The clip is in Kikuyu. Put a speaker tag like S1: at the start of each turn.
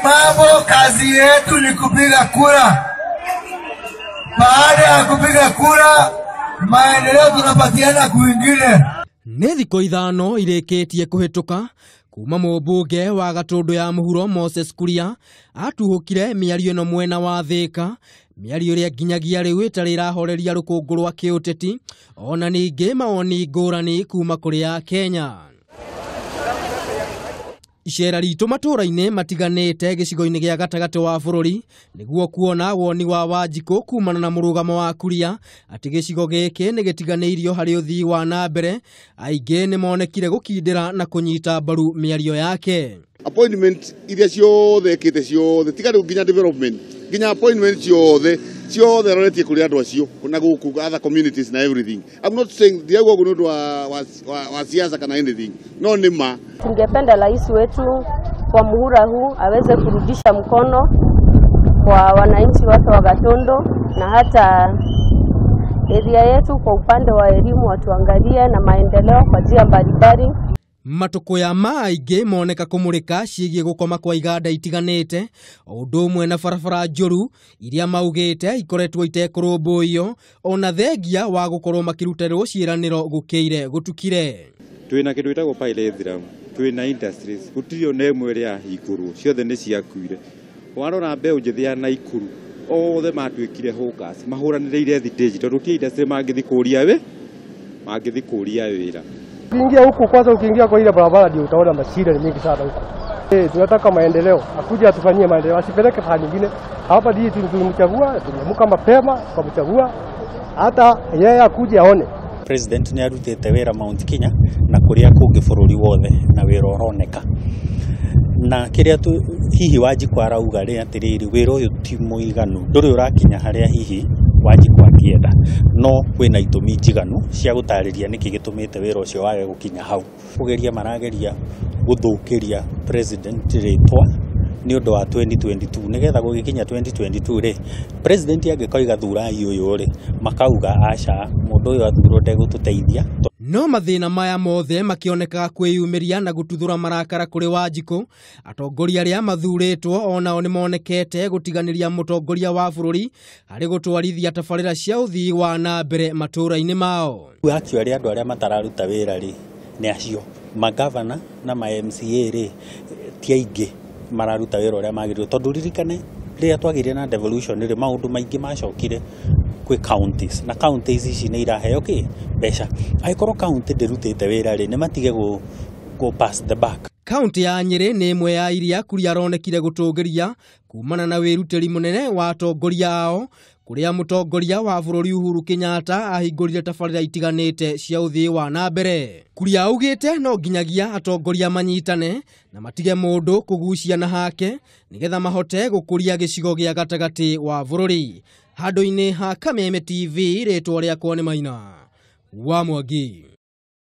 S1: Mambo kazi yetu ni kupiga kura. Baada ya kupiga kura, maendeleo tunapatiana kwingine.
S2: Nĩ thikũ 5 irĩkĩtie kũhĩtũka kuma mũmbunge wa Gatũndũ ya Mũhuro Moses Kuria atuhũkire mĩario ĩno mwena wa Thĩka, mĩario ĩrĩa nginyagia rĩu ĩtarĩ ĩrahoreria rũkũngũ rwa kĩũteti ona ningĩ mawoni ngũrani kuma kũrĩ a Kenya. Icera ritũ matũũra-inĩ matiganĩte gĩcigo-inĩ gĩa gatagatĩ wa bũrũri nĩguo kuona woni wa Wanjikũ kumana na mũrũgamo wa Kuria atĩ gĩcigo gĩkĩ nĩ gĩtiganĩirio harĩ ũthii wa na mbere. Aingĩ nĩ monekire gũkindĩra na kũnyita mbaru mĩario yake.
S3: Appointment iria ciothe ĩkĩte ciothe tiga rĩu nginya development nginya appointment ciothe ciothe aroretie kũrĩ andũ acio na gũkũ other communities na everything. I'm not saying ndiauga ũguo nĩ ũndũ wa siasa kana anything, no nĩ ma.
S4: Tungependa rais wetu kwa muhula huu aweze kurudisha mkono kwa wananchi wake wa Gatundu na hata area yetu kwa upande wa elimu, watuangalie na maendeleo kwa njia mbalimbali.
S2: Matukuya maingĩ moneka kũmũrĩka ciĩgiĩ gũkoma kwa iganda itiganĩte o ũndũ ũmwe na barabara njũru iria maugĩte ikoretwo itekũrũmbũiyo ona thengia wa gũkorwo makĩrutĩrwo ciĩranĩro gũkĩire gũtukire.
S5: Twĩna kĩndũ gĩtagwo pyrethrum, twĩna industries, gũtirĩ ona ĩmwe ĩrĩa yahingũrwo, ciothe nĩ ciakuire. Warora mbeũ njĩthĩ ya Naikuru othe matuĩkire hawkers, mahũranĩrĩire thitĩji tondũ ti industry mangĩthiĩ kũria wĩra.
S6: Ukiingia huku kwanza, ukiingia kwa ile barabara ndio utaona mashida ni mingi sana huku. Tunataka maendeleo, akuje atufanyie maendeleo, asipeleke pahali nyingine. Hapa ndiye tulimchagua, tuliamka mapema tukamchagua, hata yeye akuje aone.
S7: President ni arutite wira Mount Kenya na kuria kungi bururi wothe na wira uroneka. Na kiria tu hihi Wanjikũ arauga ri atiriri wira uyu ti muiganu, nduri urakinya haria hihi Wanjikũ angĩenda, no kwĩna itũmi njiganu cia gũtarĩria nĩkĩ gĩtũmĩte wĩra ũcio wage gũkinya hau. Kũgeria marageria gũthũkĩria president rĩtwa nĩ ũndũ wa 2022, nĩgetha gũgĩkinya 2022 rĩ, president angĩkoiga thurai ũyũ rĩ, makauga aca, mũndũ ũyũ athurwo ndegũtũteithia.
S2: No mathĩna maya mothe makĩonekaga kwĩyumĩria na gũtuthũra marakara kũrĩ Wanjikũ. Atongoria arĩa mathurĩtwo onao nĩmonekete gũtiganĩria mũtongoria wa bũrũri harĩ gũtwarithia tabarĩra cia ũthii wa na mbere matũũra-inĩ mao.
S7: Actually andũ arĩa matararuta wĩra rĩ nĩ acio magavana na ma MCA rĩ, ti aingĩ mararuta wĩra ũrĩa magĩrĩirwo, tondũ ririkane rĩrĩa twagĩire na devolution rĩ, maũndũ maingĩ macokire kwĩ counties na counties ici nĩ iraheo kĩ mbeca. Angĩkorwo county ndĩrutĩte wĩra rĩ, nĩ matige go pass the buck.
S2: Kaunti ya Nyĩrĩ nĩ ĩmwe ya iria Kuria aronekire gũtũgĩria kumana na wĩrutĩri mũnene wa atongoria ao, kũrĩa mũtongoria wa bũrũri Uhuru Kenyatta ahingũrire tabarĩra itiganĩte cia ũthii wa na mbere. Kuria augĩte no nginyagia atongoria manyitane na matige mũndũ kũgucia na hake nĩgetha mahote gũkũria gĩcigo gĩa gatagatĩ wa bũrũri. Handũ-inĩ ha Kameme TV, rĩtwa rĩakwa nĩ Maina wa Mwangi.